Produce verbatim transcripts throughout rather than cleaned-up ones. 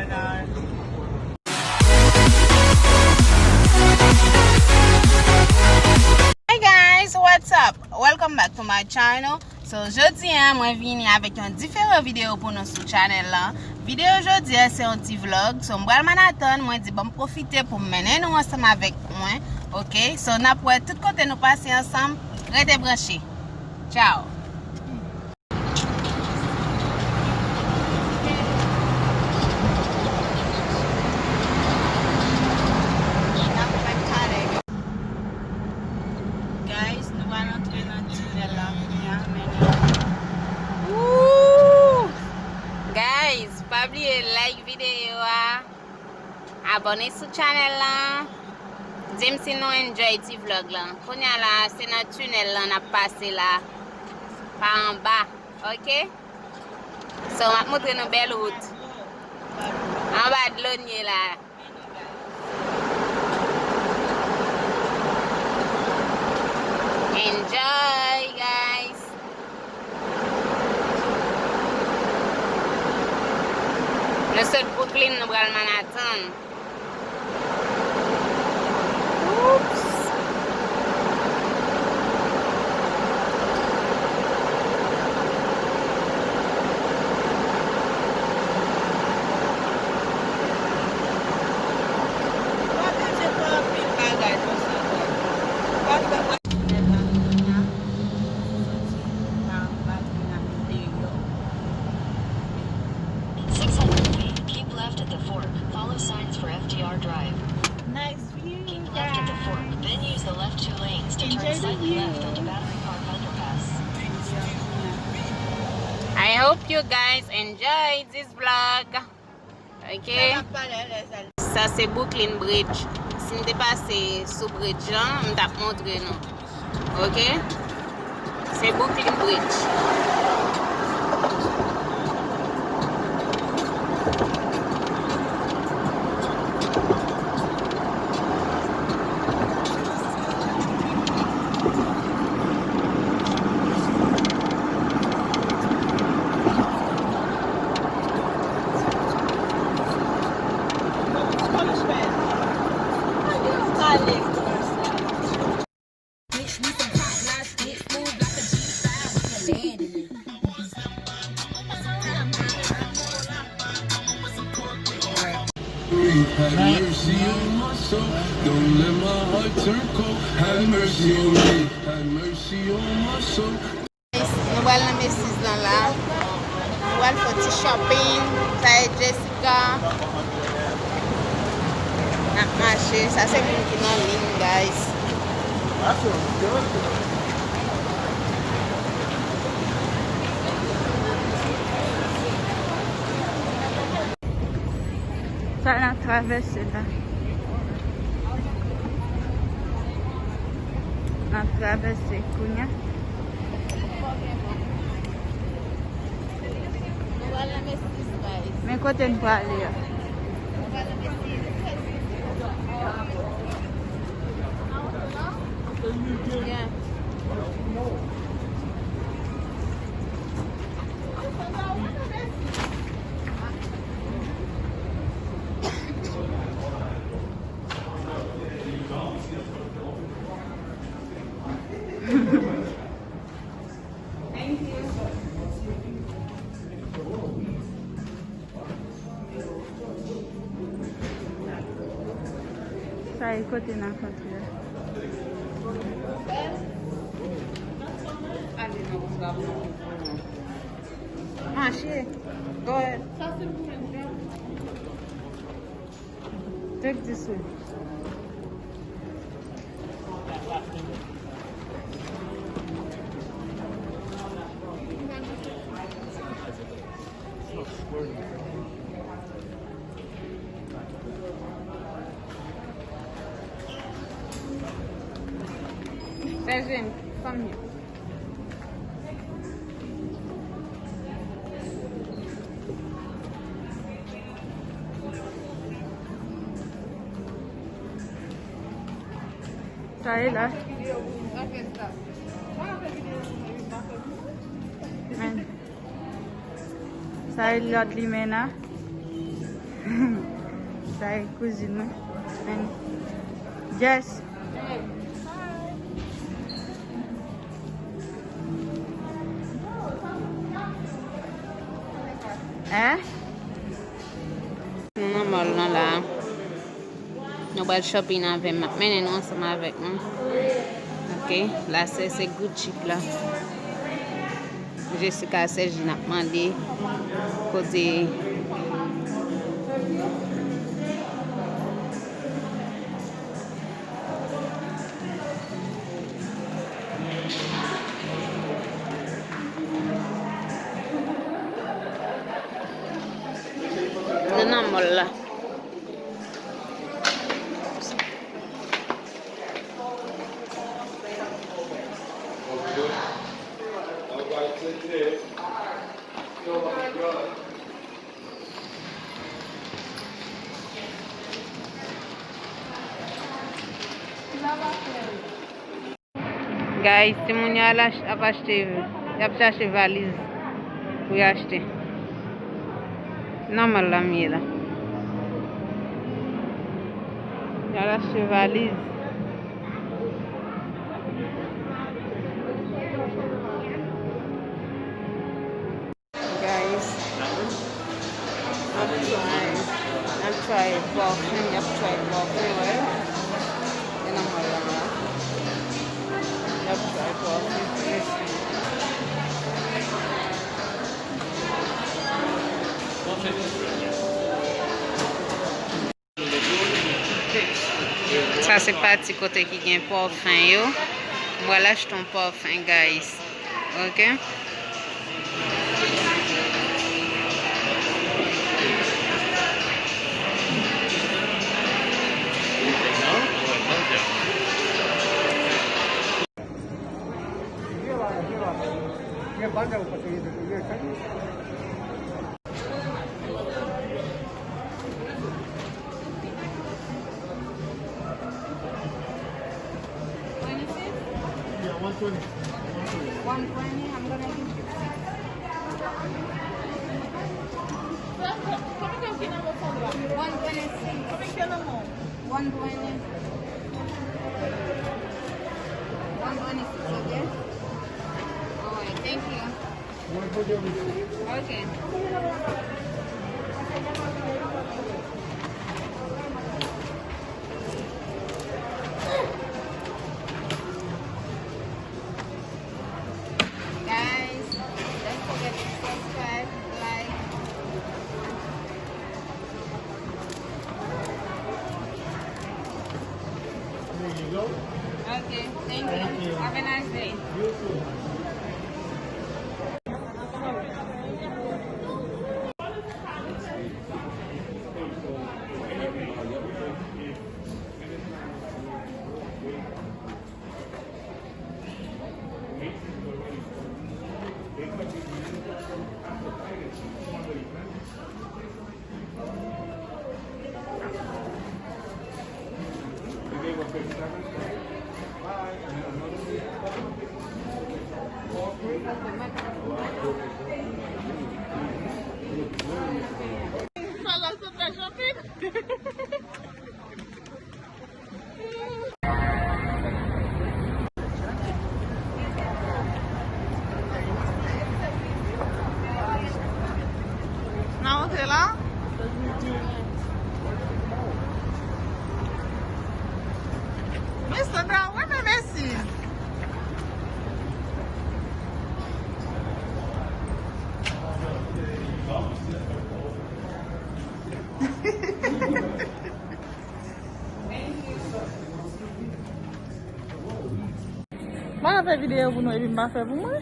Hey guys, what's up? Welcome back to my channel. So, jodi a, mwen vini avèk yon diferan videyo pou nou sou channel la. Videyo jodi a, se yon ti vlog. So, m pral Manhattan, mwen di, ban m pwofite pou m mennen nou ansanm avèk mwen. Ok? So, n ap wè tout kote nou pase ansanm. Rete branche. Ciao! Guys, nou pral antre nan tinèl la kounye a, men nou. Woo! Guys, pa bliye like videyo a, abòne sou channel la. Di m si nou enjoy ti vlog la. Kounye a la, se nan tinèl la n ap pase la. Pa anba, ok? So, m ap montre nou bèl wout. Anba dlo n ye la. Enjoy, guys. Nou sot Brooklyn, nou pral Manhattan. Oops. Six hundred feet, keep left at the fork. Follow signs for F D R Drive. Nice view, guys. Keep left at the fork, then use the left two lanes to turn slightly left onto Battery Park Underpass. I hope you guys enjoy this vlog. Ok. Sa se Brooklyn Bridge. Si m te pase sou bridge lan, m t ap montre nou. Ok. Se Brooklyn Bridge. Have mercy on my soul. Don't let my heart turn cold. Have mercy on me. Have mercy on my soul. Nou pral nan Macy's lan la. Nou pral fè ti shopping. Sa e Jessica. N ap mache. Sa se moun ki nan liy, guys. Sa n ap travèse la. N ap travèse kounye a. Men kote n prale a? Sa e kote n ap antre a. Mache. Go ahead. Take this way. Sèjin, fanm yo. Sa e la. Men. Sa e lòt limen an. Sa e kouzin mwen. Men, Jess. Hein? Nou nan mall lan la. Nou pral shopping avè m. M ap mennen nou ansanm avèk mwen. Ok. La se, se Gucci la. Jessica, Sergine ap mande kote. Nou nan mall la. Guys, timoun yo al ach-, ap achte, y ap chache valiz pou y achte. Nan mall la m ye la. Y al achte valiz. Guys, ap try, ap try parfum, ap try parfum, wè. E nan mall la, la. Ap try parfum. Sa se pati kote ki gen pòfen yo. M pral achte yon pòfen, guys. Ok? Twenty-six? Yeah, one twenty. One twenty, I'm gonna give you six. One twenty-six. One twenty. One twenty-six, okay? All right, thank you. Ok. Guys, don't forget to subscribe, like. Ok, thank you. Have a nice day. N a rantre la. Men Sandra, wè men mesi. Mwen ap fè videyo pou nou epi m pa fè pou mwen.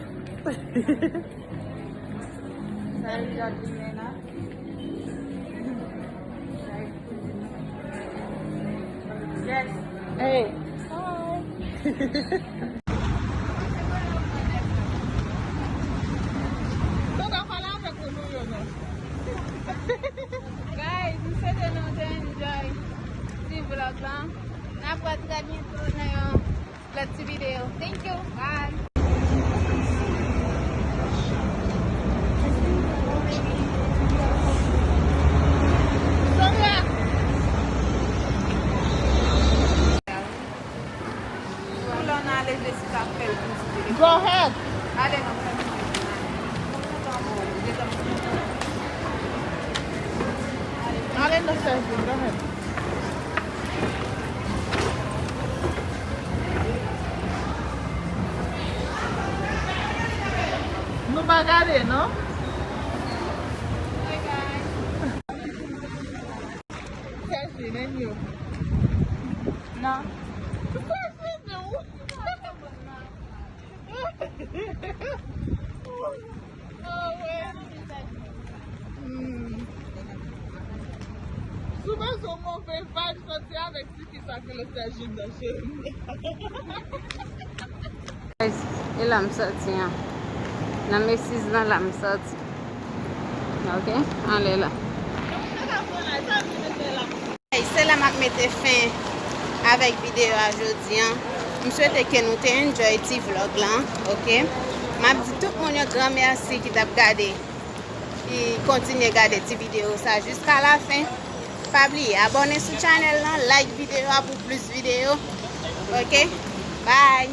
Sa e jardin la. Yes. Hey. Hi. Guys, m swete nou te enjoy ti vlog la. N ap wè trè byento nan yon lòt ti videyo. Thank you. Bye. Nou pa gade, non? Chache, men yo. Non. Chache, non. Ah, wè. Hmm. Sou bezwen move vibe soti avèk ti fi sa ke lè sè Jilda cheri. Guys, e la m soti an. Nan Macy's lan la m soti. Ok, anlè la. Hey, se la m ap mete fen avèk videyo a jodi an. M swete ke nou te enjoy ti vlog lan, ok? M ap di tout moun yon gran mèsi ki t ap gade, ki kontinye gade ti videyo sa jiska lafen. Pa bliye abòne sou channel lan, like videyo a pou plis videyo, ok? Bye!